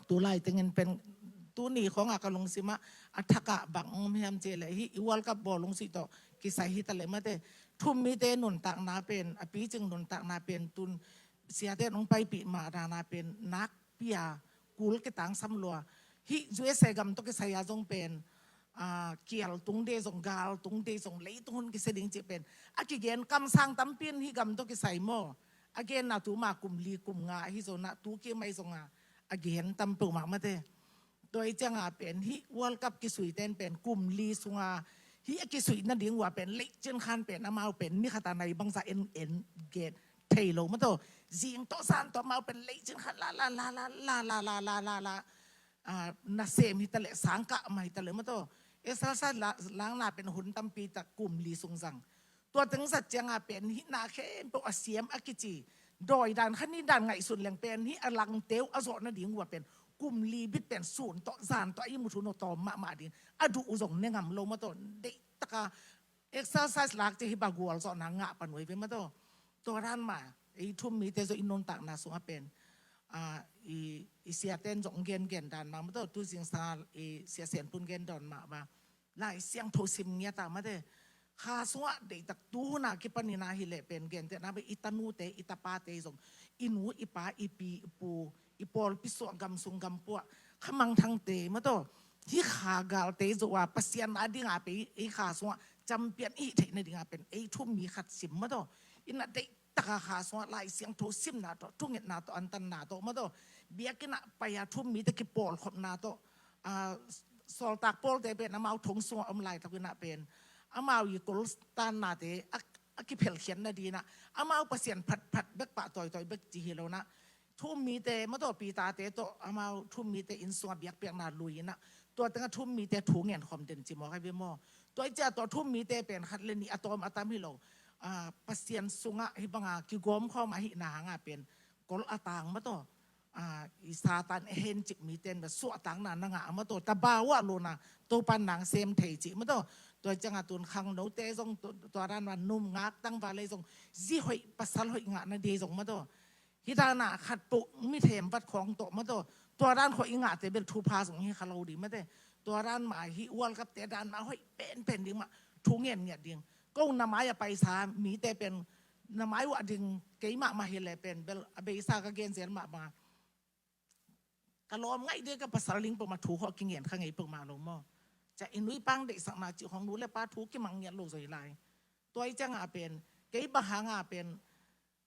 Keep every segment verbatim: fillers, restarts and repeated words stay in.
Tu lai tengin pen tuni khawngah ka lungsimah a thakah bang om hiam cih leh hih i World Cup bawlung sih tawh kisai hi taleh mate, thu-um mite nuntakna pen, a picing nuntakna pen tun siate in hong paipih mah dana pen nakpi-a kul kitangsam lua. Hih U S A gam tawh kisai a zong pen, aa, kial tung dei zong, gal tung dei zong, leitung hun kisia ding cih pen a kigen kamsang tampi in hih gam tawh kisai maw. A genna tuma kum li kum nga ahi zongin ah tu kim ahi zongin ah a gen tam peuhmah mate. Tua hi ciangin ah pen hih World Cup kisuite in pen kum li sunga hih a kisuih nading uh ah pen Leicinkhanh pen amau pen ni khat a nai bangzah en en gen thei lo maw taw. Zing tawh zan tawh amau pen Leicinkhanh la la la la la la la la la la, ah, nasem hi taleh, sangkah mah hi taleh maw taw, exercise la, lakna pen hun tampi tak kum li sung zang. Tua teng zat ciangin ah pen hih na khempeuh a siam a kici dawi dan kha ni dan ngaihsun leng pen hih a langte uh a zawh nading uh ah pen kum li bit pen sun tawh zan tawh a ihmu thu no tawm mahmah ding, a duh uh zong ne ngam lo maw taw. Deih taka exercise lak ci hi ba gualzawhna ngah pan uh hi ve maw taw. Tua dan mah ei thu-um mite zong i nuntakna sungah pen, ah, i, i siate in zong gengen dan mah maw taw, tu zingsang i Sia Sen Pun gen dan mah ba Lai Siangtho sim ngiat a mate. Kha sungah deihtak tu hun a kipanin ah hi leh pen gentehna bang i tanute, i tapate zong, i nu, i pa, i pi, i pu, i pawlpi suah, gam sung gam pua, kha mangthangte maw taw. Hih kha galte zo a Pasian a dingin ah pen ei kha sungah champion i hih theih nadingin ah pen ei thu-um mi khat sim maw taw. Inn ah deih taka kha sungah Lai Siangtho simna tawh, thungetna tawh, antanna tawh maw taw, biakinn ah pai-a thu-um mite kipawlkhopna tawh, ah, sawltak pawlte pen amau thong sungah om laitakin ah pen amau i kol tannate a, a kiphelkhiat nadingin ah amau Pasian phatphat bek pah tawitawi bek ci hi lo-in ah thu-um mite maw taw, Peter-te tawh, amau thu-um mite inn sungah biakpiakna lui-in ah tua tengah thu-um mite thu ngen khawm den ci mawk ahi ve maw. Tua hi ciang tua thu-um mite pen khat le nih a tawm a tam hi lo, ah, Pasian sungah hih banga kigawm khawm ahihna hangin ah pen kol a tang maw taw, ah, i Satan a hencip mite in suahtakna na ngah maw taw, tabau ah lona Topa'n nang sem thei cih maw taw. Tua hi ciangin ah tun khangnote zong tu, tua dan mah num ngak tangval ei zong zi hoih, pasal hoih ngah nading zong maw taw. Hih dan ah khat peuh mithem vat khawng tawh maw taw, tua dan khawng i ngahte bel thupha zong hi kha lo ding mate. Tua dan mah hih World Cup-te dan mah hoih penpen ding mah thu ngen ngiat ding. Ko na mai-ah paisa mite pen na mai uah ding kei mahmah hi leh pen bel a beisa ka gen zel mah bang, ka lawm ngaih ding, ka pasal ding peuhmah thu khawng a kingen kha ngei peuhmah lo maw. Ciah, i nu i pa deihsakna cih khawng nu le pa thu kimang ngiat lo zaw hi lai. Tua hi ciangin ah pen kei bang hangin ah pen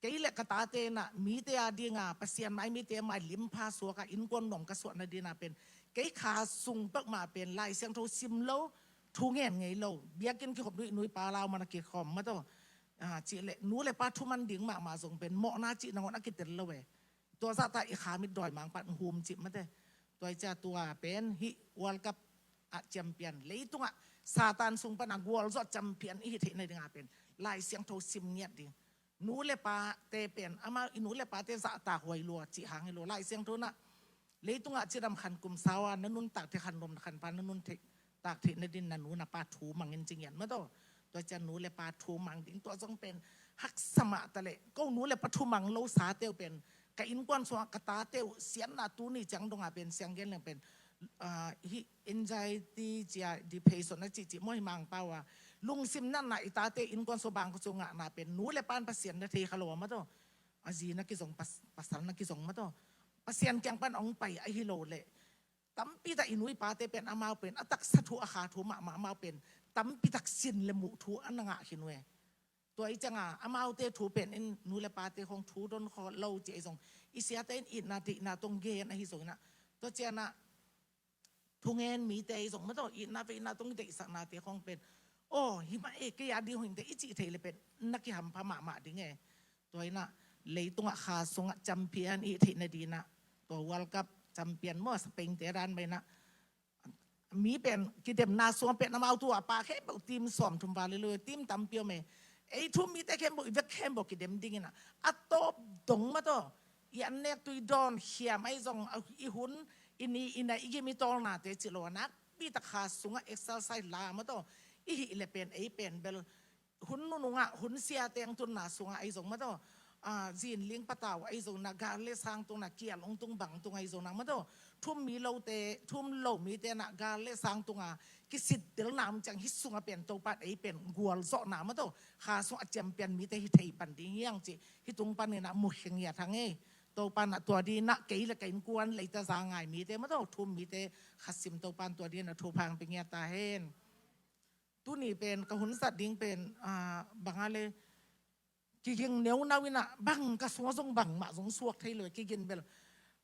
kei le ka tate in ah mite a dingin ah, Pasian mai mite mai limpha suak a innkuan nuam ka suah nadingin ah pen kei kha sung peuhmah pen Lai Siangtho sim lo, thu ngen ngei lo, biakinn kikhop, nu i, nu i pa lau man a kikhawm maw taw, ah, cih leh nu le pa thu man ding mahmah zong pen mawhna cih nangawn a kitel lo e. Tua zahta i kha mit dawimangpa'n hum cih mate. Tua hi ciang tua pen hih World Cup ah champion, leitungah Satan sung pana gualzawh champion i hih theih nadingin ah pen Lai Siangtho sim ngiat ding. Nu le pate pen, amau i nu le pate zahtak huai lua cih hang hi lo. Lai Siangtho in ah leitungah cidam khan kum sau a na nuntak thei, khan nuam khan pha na nun thei, tak theih nadingin na nu na pa thu mang in ci ngiat maw taw. Tua ciang nu le pa thu mang ding, tua zong pen haksa mah taleh, ko nu le pa thu mang lo sate uh pen ka innkuan sungah ka tate uh siatna tuni ciang dongin ah pen siang gen leng pen, ah, hih anxiety ci-a depression a cihcih maw, hih Mangpau a lungsim natna, i tate innkuan sung bang ko cu ngahna pen nu le pa'n Pasian na thei kha lo a maw taw. A zi na kizong, pas-, pasal na kizong maw taw, Pasian kiang pan hong pai ahi lo leh tampi tak i nu i pate pen amau pen a taksa thu, a kha thu mahmah, amau pen tampi tak sin le muh thu a na ngah khin uh e. Tua hi ciangin ah amaute thu pen in nu le pate khawng thu don khawm lo ci ahi zong, i siate in itna deihna tawh gen ahi zongin ah, tua ciangin ah thungen mite ahi zong maw taw, itna veina tawh deihsaknate khawng pen, aw, hih mah e, kei a ding hong hi inteh i cih theih leh pen na kihampha mahmah ding e. Tua hi in ah leitungah kha sungah champion i hih theih nadingin ah, tua World Cup champion maw, Spain-te dan mah in ah, mi pen kidemna sungah pen amau tua pa khempeuh team sawmthum val hi lo, team tampi om e. Ei thu-um mite khempeuh, i vek khempeuh kidem dingin ah, a tawp dong maw taw, i an nek tui dawn khiam ahi zong, i hun, i ni, i nai, i gim, i tawlnate ci lo a, nakpi tak kha sungah exercise la maw taw, i hih leh pen ei pen bel hun nunung ah, hun sia teng tunna sungah ahi zong maw taw, ah, zinling patau ahi zong, na gal le sang tung, na kial hong tung bang tung ahi zong na maw taw, thu-um mi lote, thu-um lo mite na gal le sang tunga kisittelna om ciang hih sunga pen Topan ei pen gualzawhna maw taw, kha sungah a ciampian mite hi thei pan ding hi hang cih hih tung panin ah mukhia ngiat hang ei. Topan ah tua dingin ah kei le ka innkuan leita za ngai mite maw taw, thu-um mite kha sim Topan tua dingin ah thupha hong pia ngiat ta hen. Tuni pen ka hun zat ding pen, ah, bang a le kiging neunau in ah bang ka sungah zong bangmah zong suak thei lo, kigin bel.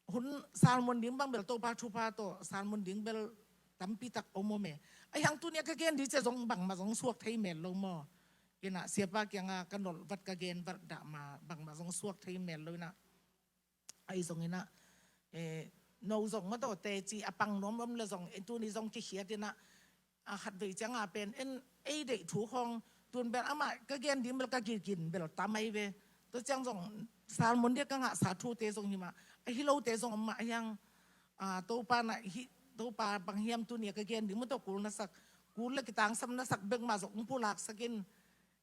Hun sermon ding bang bel Topa thupha tawh sermon ding bel tampi tak om om e. Ahi hang tuni a ka gen ding ciang zong bangmah zong suak thei mel lo maw. In ah siapa kiangah ka nolh vat ka gen vat dah ma bangmah zong suak thei mel lo in ah. Ahi zongin ah, eh, no zong maw taw teci a pang nuam om le zong, eh, tuni zong kikhiat in ah, a khatvei ciangah pen en ei deih thu khawng tun bel amah ka gen ding bel ka kigin bel tam ahi ve. Tua ciang zong sermon dia ka ngahsa thute zong hi mah, ahi lote zong om mah ahi hang, ah, Topa na hi, Topa bang hiam tuni a ka gen ding maw taw kul na sak, kul le kitangsam na sak bek mah zong pulak sak in,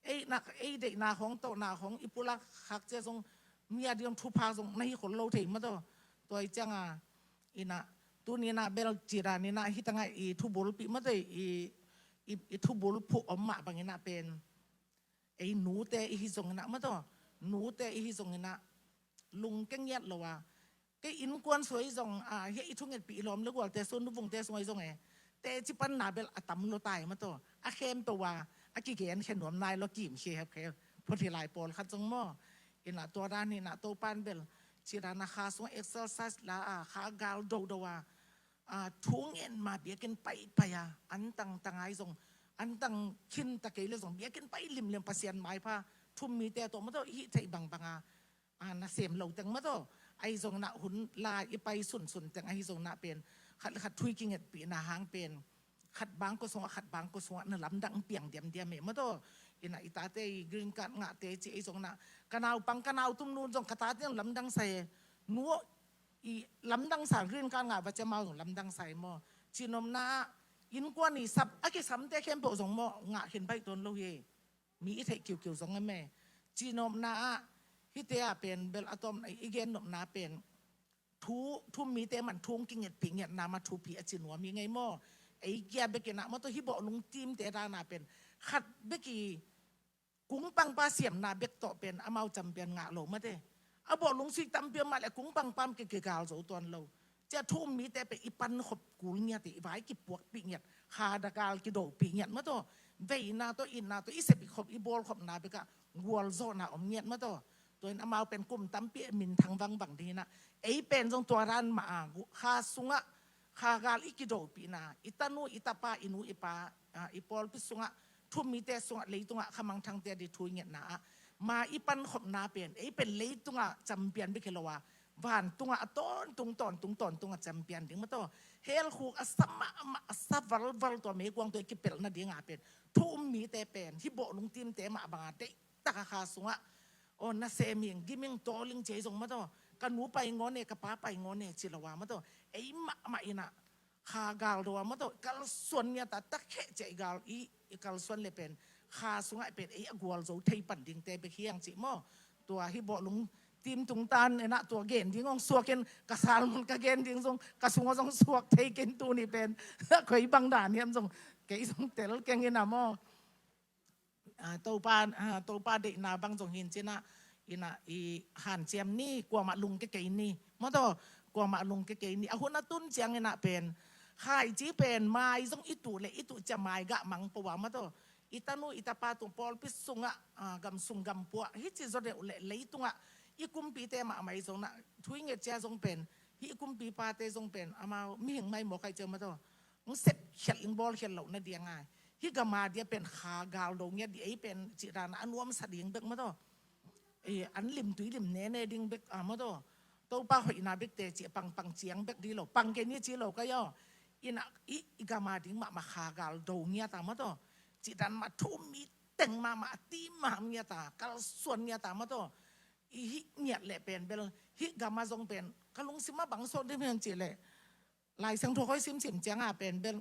ei nak, ei deihna khawng tawhna khawng i pulak khak ciang zong mi a ding thupha zong na hi khol lo thei maw taw. Tua hi ciangah in ah tuni in ah bel ci dan in ah hih tangah i thubulpih maw taw, i, i, i thubulphuh om mah bangin ah pen ei nute i hi zongin ah maw taw, nute i hi zongin ah lungke ngiat lo a, kei innkuan sung ahi zong, ah, hih i thungetpih lawm le gualte sung, nuvungte sung ahi zong e, teci panna bel a tam lua ta hi maw taw. A khempeuh a, a kigen khe nuam nai lo, kimkhia hepkhia phot hi lai pawlkhat zong maw. In ah tua dan in ah Topan bel ci dan a kha sungah exercise la a, kha gal dodo a, ah, thu ngen ma biakinn paipai a, an tangtang ahi zong, an tang khin ta kei le zong biakinn pai limlim, Pasian maipha thu-um mite tawh maw taw i hih theih bangbang a, ah, nasem lo teng maw taw. Ahi zongin ah hun la i pai sunsun teng ahi zongin ah pen khat le khat thu i kingetpihna hang pen khat bang kua sungah, khat bang kua sungah na lamdang piang diamdiam e maw taw. In ah i tate i green card ngahte ci ahi zongin ah ka naupang, ka nautumnu zong ka tate in lamdang sa e. Nu i lamdang sa, green card ngah va ci a, amau zong lamdang sa e maw. Cihnopna ah innkuan i sap a kisamte khempeuh zong maw ngah khin baih tuan lo hi e. Mi i theih kiukiu zong a me. Cihnopna ah hihte ah pen bel a tawm i gennopna pen thu, thu-um mite man thu hong kingetpih ngiatna mah thupi a ci nuam hi ngei maw. Ei kia bek in ah maw taw hih bawh lungtimte dan a pen khat bek i kungpangpa siamna bek tawh pen amau champion ngah lo mate. A bawh lungsui tampi om mah le kungpangpa mah kigal zo tuan lo. Cia thu-um mite pen i pankhop kul ngiat, i vai kipuakpih ngiat, kha gal kidopih ngiat maw taw. Veina tawh, itna tawh i sep i khop, i bawlkhopna bekah gualzawhna om ngiat maw taw. Tua in amau pen kum tampi a minthang vangvang ding in ah ei pen zong tua dan mah a, kha sungah kha gal i kidopihna, i tanu i tapa, i nu i pa, ah, i pawlpi sungah, thu-um mite sungah, leitungah kha mangthangte a ding thu i ngetna ah ma i pankhopna pen ei pen leitungah champion bek hi lo a, vantungah a tawntung tawntung tawntung a champion ding maw taw. Hell khuk a sa mahmah, a sa valval, tua meikuang tawh i kipelh nading a pen thu-um mite pen hih bawh lungtimte mah banga deihtak a kha sungah, aw, nasem ing, gim ing, tawl ing ci ahi zong maw taw, ka nu pai ngawn e, ka pa pai ngawn e ci lo a maw taw, ei mahmah in ah kha gal do a maw taw, kalsuan ngiat a, takheh ciah i gal i, i kalsuan le pen kha sungah pen ei a gualzo thei pan dingte bek hi hang cih maw. Tua hih bawh lungtim tungtan in ah tua gen ding hong suak in, ka sermon ka gen ding zong ka sungah zong suak thei kei in, tuni pen koi bang dan hiam zong kei zong tel keng in ah maw. Ah, Topa, ah, Topa deihna bang zong hi in ci in ah, in ah i hanciam ni, kuamah lungke kei ni maw taw, kuamah lungke kei ni. A hun a tun ciang in ah pen khaici pen mai zong i tuh le i tuh ciah mai gah mang pua maw taw. I tanu i tapa tung, pawlpi sungah, ah, gamsung gampua hih ci zaw deuh le leitungah i kumpite mahmah i zong in ah thu i nget ciang zong pen, hih i kumpipate zong pen amau mihing maimawk ahi ciang maw taw, hong sepkhial, hong bawlkhial loh nading a, hih gam a dia pen kha gal do ngiat ding, ei pen cih dan a nuamsa ding bek maw taw. Eh, an lim tui lim nene ding bek a maw taw. Topa hoihna bek teci a pangpang ciang bek ding lo, pang kei ni ci lo ka hi aw. In ah i, i gam a ding mahmah kha gal do ngiat a maw taw. Cih dan mah thu-um mi teng mahmah a ti mahmah ngiat a, kalsuan ngiat a maw taw. I hih ngiat leh pen bel hih gam a zong pen ka lungsim ah bang sawt ding hiam cih leh, Lai Siangtho khoi simsim ciang a pen bel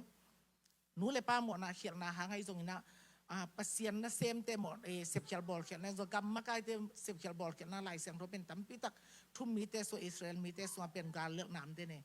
nu le pa mawhna khialhna hang ahi zongin ah, ah, Pasian nasemte mawh, eh, sepkhial bawlkhialhna, zong gam makaite sepkhial bawlkhialhna Lai Siangtho pen tampi tak thu-um mite sung, Israel mite sungah pen gal lelh nam den e.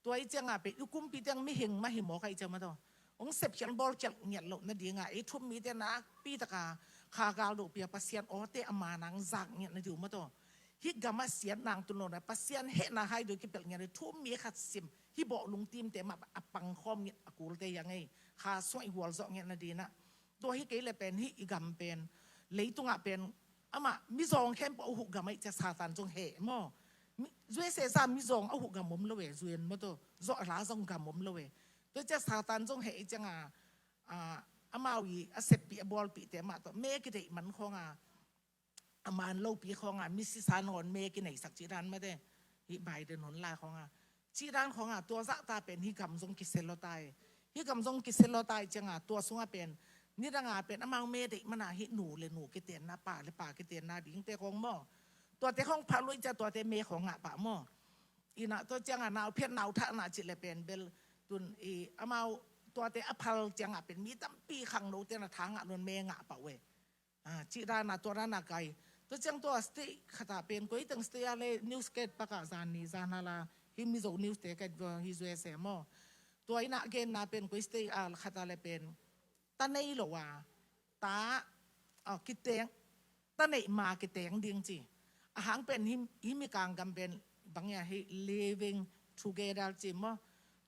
Tua i cianga pen i kumpi teng mihing mah hi mawk a i ciang mah tawh hong sepkhial bawlkhial ngiat loh nadinga ei thu-um mite nakpi taka kha galdohpi a Pasian awte a manang zak ngiat nadiu mah tawh hih gamah siat nang tun lo na Pasian hehna hai doi kipelh ngiat thu-um mi khat sim hih bawh lungtimte mah a pangkhawm ngiat a kulte hi a ngei kha sungah i gualzawh ngiat nadinah. Tua hi kei le pen hih i gam pen leitungah pen amah mizawng khempeuh a huh gam aih cia Satan zong heh maw? U S A sa mizawng a huh gam om lo e, U N mawtaw zawh a la zong gam om lo e. Tua cia Satan zong heh i cianga amau i a seppih a bawlpihte amah tawh me kideih man khawnga a man lopi khawnga misi sa nawn me kineisak cih dan mate. Hih Biden hun lai khawnga cih dan khawnga tua zahta pen hih gam zong kise lawta e. Hih gam zong kise lawta i cianga tua sungah pen nidanga pen amau me deih mana hih nu le nu kitenna pa le pa kitenna dingte khawng maw? Tuate khawng pha luai cia tuate me khawng ngah pah maw? Inah tua cianga nau phiat nau thahna cih le pen bel tun i amau tuate a phal cianga pen mi tampi khangnote na tha ngah lun me ngah pah uh e. Cih dana tua dana kai tua ciang tua state khata pen koi teng state a le news ket pakah zan ni zan hala hi Mizo news te ket hi U S A maw? Tua inah genna pen koi state a khata le pen ta nei lo a ta kiteng ta neih ma kiteng ding ci. Ahang pen hi mikang gam pen bang ia hi living together ci maw?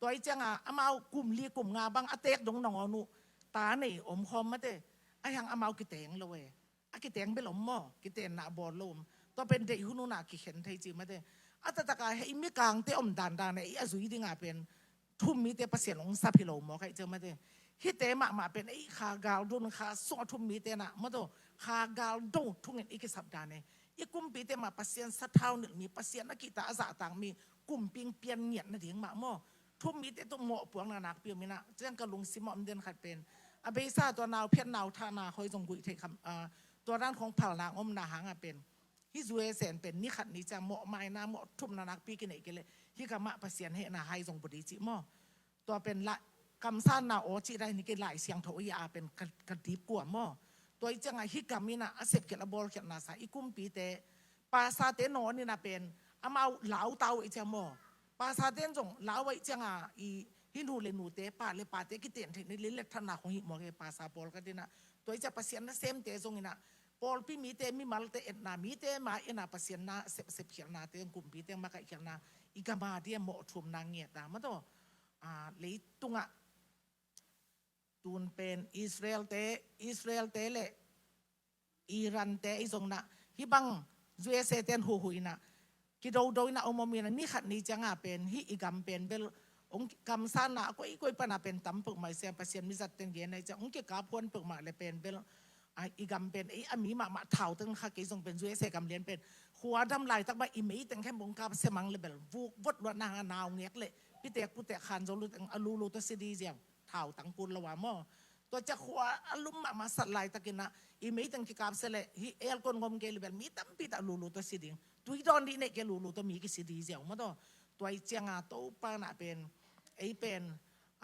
Tua i cianga amau kum li kum nga bang a tek dong nangawn uh ta nei om khawm mate. Ahiang amau kiteng lo e. A kiteng bel om maw? Kitenna a bawl lo om. Tua pen deih hun una kikhen thei ci mate. A tataka hei mikangte om dandan e i a zui dinga pen thu-um mite Pasian hong sap hi lo maw kaih cia mate. Hihte mahmah pen ei kha galdo kha sungah thu-um mite na mawtaw kha galdo thungen i kisap dan e. I kumpite mah Pasian sathau nilh mi Pasian a kihta a zahtak mi kumping pian ngiat nading mah maw? Thu-um mite tuk mawhpuakna nakpi om inah ciang ka lungsim a om den khat pen a beisa tua nau phiat nau thahna hoi zong guih theih kham tua dan khawng phalna omna hanga pen hih U S A pen ni khat ni ciang mawh maina mawh thumna nakpi kineih kei leh hih gamah Pasian hehna hai zong budi cih maw? Tua pen la kamsanna aw cih dai ni kei Lai Siangtho a pen ka dip kua maw? Tua i cianga hih gam inah a sepkhial a bawlkhialna sa i kumpite pasate nawn inah pen amau lau tau i ciang maw? Pasate in zong lau a i cianga i hih nu le nute pa le pate kiten theih ni lilet thanna khong hih maw kei pasa pawl ka dinah. Tua i ciang Pasian nasemte zong inah pawlpi mite mimalte etna mite ma ina Pasian na sepkhialnate kumpite makaihkhialna i gama dia mawh thumna ngiat a mawtaw leitungah tun pen Israelte Israelte le Irante i zong nah hih bang U S A ten huhhuh inah kidodo inah om om inah ni khat ni cianga pen hih i gam pen bel hong kamsanna a koikoi pana pen tam peuhmah i sia Pasian mizat ten gen a i ciang hong kikap huan peuhmah le pen bel i gam pen ei a mi mahmah thau teng kha kei zong pen U S A gam lian pen khua dam laitak mah i meiteng khempeuh hong kap semang le bel vuk vot luatna hanga nau ngek le pitek putek khan zo luteng a lulu tawh si di ziau thau tang kul lo a maw? Tua ciak khua a lum mahmah sat laitakinah i meiteng kikap se leh hih aircon ngom kei le bel mi tampi tah lulu tawh si ding tui dawn dih neih kei lulu tawh mi kisi di ziau maw taw? Tua i cianga Topa nah pen ei pen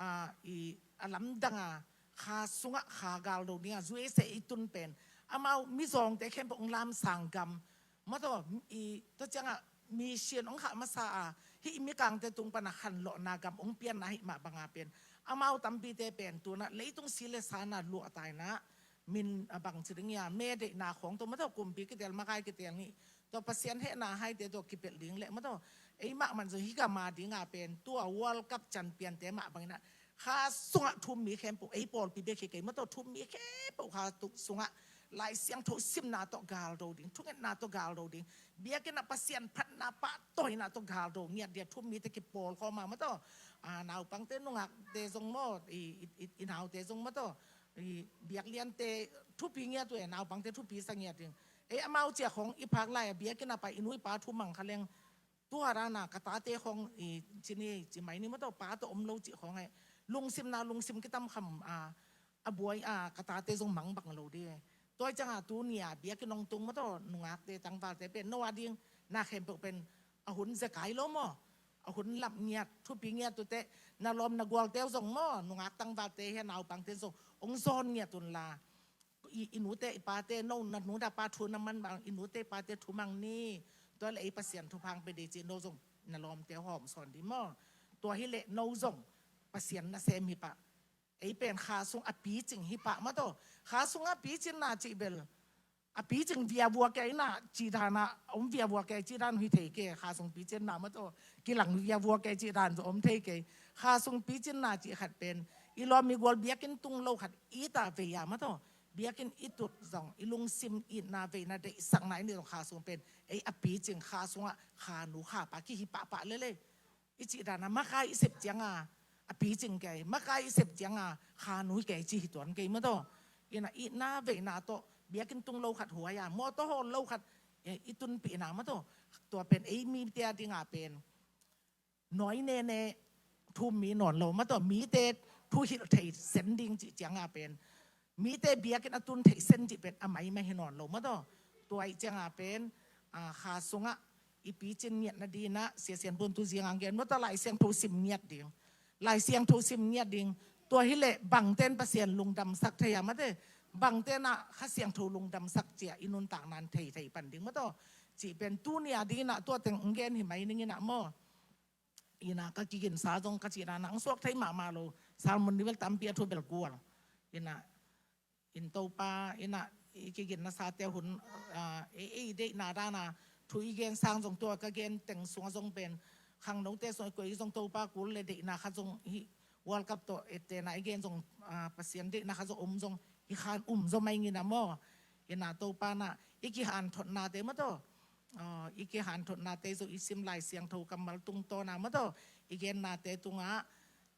a lamdanga kha sungah kha galdo dinga U S A i tun pen amau mizawngte khempeuh hong lamsang gam maw taw i tua ciangah mission hong khah masa a hih i mikangte tung pana khanlawhna gam hong pianna hih mah banga pen amau tampite pen tunah leitung si le sana luahtaina min a bangci ding ia me deihna khawng tawh maw taw kumpi kitel makai kitel nih tua Pasian hehna haite tawh kipelh ding leh maw taw ei mahmah zong hih gama dinga pen tua World Cup champion-te mah banginah kha sungah thu-um mi khempeuh ei pawlpi bek hi kei maw taw thu-um mi khempeuh kha sungah Lai Siangtho simna tawh galdo ding thungetna tawh galdo ding biakinnah Pasian phatna pahtawina tawh galdo ngiat dia thu-um mite kipawlkhawm a maw taw naupangte nungakte zong maw i naute zong maw taw biakliante thupi ngiat uh e naupangte thupi sa ngiat ding ei amau ciah khawng i phak lai a biakinnah pai i nu i pa thu mang kha leng tua dana ka tate khawng i cini ci mai ni maw taw pa tawh om lo cih khawng e lungsimna lungsim kitam kham a a buai a ka tate zong mang bang lo di. Tua i cianga tunia biakinn hong tung maw taw nungakte tangvalte pen no a ding na khempeuh pen a hun zekai lo maw a hun lamh ngiat thupi ngiat tute na lawm na gualte uh zong maw nungak tangvalte hia naupangte zong hong zawn ngiat unla i nute i pate no na nu na pa thu na man bang i nute i pate thu mang ni tua le ei Pasian thupha hong pia di ci no zong na lawmte hawm sawn di maw? Tua hileh no zong Pasian nasem hi pah. Ei pen kha sung a picing hi pah maw taw. Kha sung a picinna cih bel a picing viavua kei na cih dan a om viavua kei cih dan hi thei kei, kha sung picinna maw taw. Kilang viavua kei cih dan zong om thei kei. Kha sung picinna cih khat pen i lawm i gual biakinn tung lo khat i ta vei a maw taw. Biakinn i tut zong i lungsim itna veina deihsakna i nih zong kha sung pen ei a picing, kha sungah kha nu kha pa kihi pahpah lele. I cih dan a makai i sep cianga a picing kei, makai i sep cianga kha nu kei ci hi tuan kei maw taw. Ina itna veina tawh biakinn tung lo khat huai a, mawtaw hawl lo khat, eh, i tunpihna maw taw. Tua pen ei mite a dinga pen nawi nene thu mi nawn lo maw taw, mite thu hilh thei sen ding cih cianga pen, mite biakinn a tun thei sen cih pen a maimai hi nawn lo maw taw. Tua ih cianga pen, ah, kha sungah i picin ngiatna dinah Sia Sian Pun tu ziang ang gen maw taw, Lai Siangtho sim ngiat ding. Lai Siangtho sim ngiat ding. Tua hileh bangten Pasian lungdamsak thei a maw taw, bangten ah Kha Siangtho lungdamsak cia i nuntakna in thei thei pan ding maw taw. Cih pen tuni a dinah tua teng ang gen hi mai ning inah maw. Ina ka kiginsa zong ka cih dan a ang suak thei mahmah lo. Sermon ni bel tampi a thu bel gual. Ina in Topa ina i kiginna sate hun, ah, ei, ei deihna dana thu i gen sang zong tua ka gen teng sunga zong pen khangnote sung i koih zong Topa kul le deihna khat zong hi World Cup tawh ettena i gen zong, ah, Pasian deihna khat zong om zong hi khan um zaw mai ngina maw. Ina Topa na i kihanthotnate maw taw. Ah, i kihanthotnate zong i sim Lai Siangtho kammal tungtawna maw taw. I gennate tungah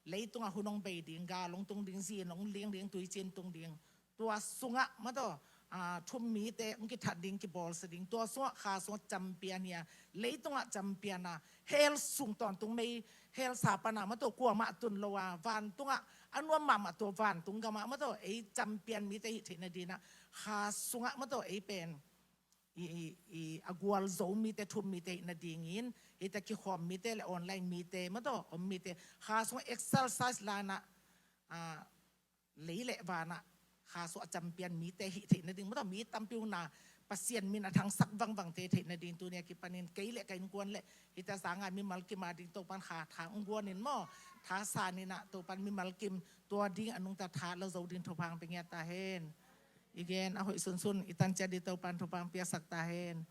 leitungah hun hong bei ding, gal hong tung ding, zin hong ling ding, tuicin tung ding. Tua sungah maw taw, ah, thum mite hong kithat ding, kibawlsia ding. Tua sungah kha sungah champion hi a, leitungah champion a, hell sung tawntung mei, hell sa pana maw taw kuamah tun lo a, vantungah a nuam mahmah tua vantung gamah maw taw ei champion mite hih theihna dinah kha sungah maw taw ei pen i, i, i a gualzo mite, thum mite hih nadingin, hita kikhawm mite le online mite maw taw om mite kha sungah exercise lanah, ah, lei le vanah kha sungah champion mite hih theih nading maw taw, mi tampi una Pasian min a thangsak vangvangte theih nading tunia kipanin kei le ka innkuan le hita sanga mimal kim a ding Topan kha thang guanin maw, tha saninah Topan mimal kim tua ding a nungta tha lo zo ding thupha pia ngiat ta hen. I gen a hoih sunsun i tanciat ding Topan thupha piaksak ta hen.